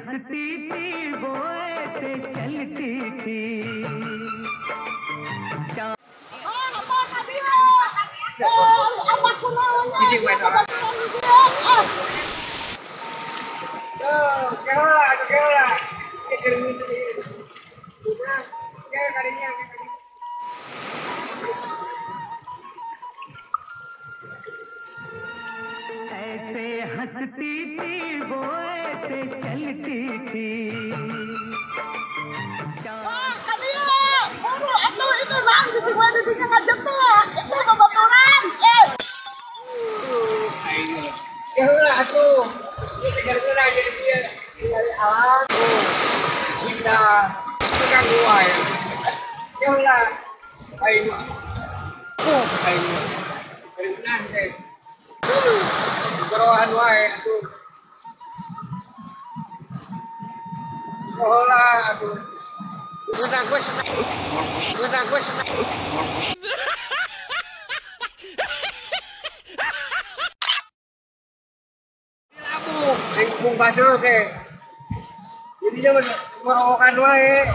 हंसती थी वो ऐसे चलती थी। ऐसे हंसती थी वो ऐसे चलती थी। Gorohan wae atuh. Heula atuh. Ngeunah gue senang. Ngeunah gue senang. Labu, aing mung baseuh teh. Jadinya mah ngorowokan wae.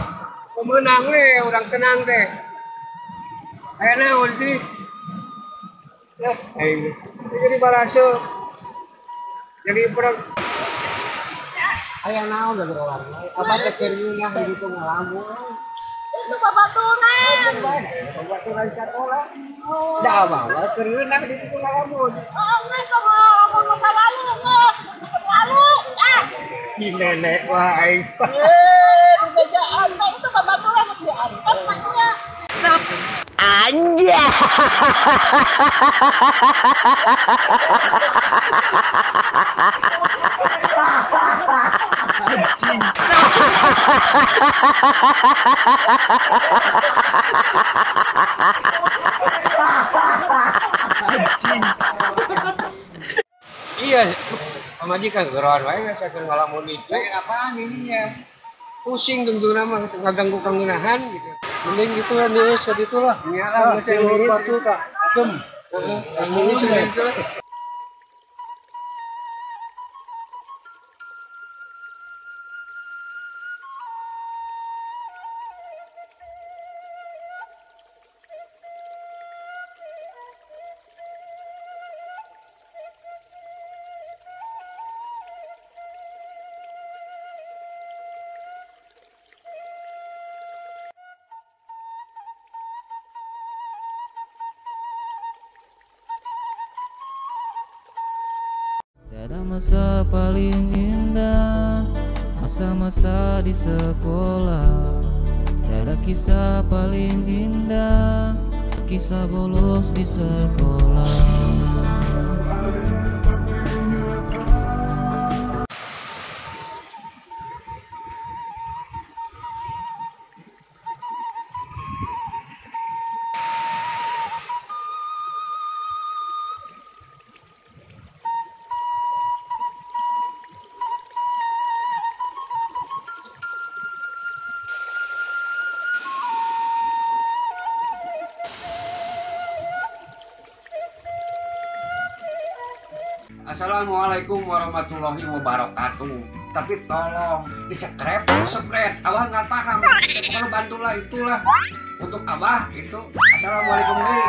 Pemenang we urang tenang teh. Aya naon sih? Eh, aing jadi baraseuh. Jadi perang aya naon da gerolan apa teh keur ngeunah di ditu ngalamun itu babaturan babaturan sakola da abah keur ngeunah di ditu ngalamun. Oh geus ngalamun masa lalu geus lalu ah si nenek wah aing dibejaan teh itu babaturan diantar maknya stop anjay. Iya, pamajikan geroan wae geus keur ngalamun itu apaan ininya. Pusing dungdungna mah ngaganggu kangeunahan gitu. Mending gitu ya nih, itulah. Nya lah geus luhur batu tak adem. Heeh, heeh. Tiada masa paling indah, masa-masa di sekolah. Tiada kisah paling indah, kisah bolos di sekolah. Assalamualaikum warahmatullahi wabarakatuh. Tapi tolong di subscribe, abah nggak paham. Pokoknya bantulah itulah untuk abah itu. Assalamualaikum nih.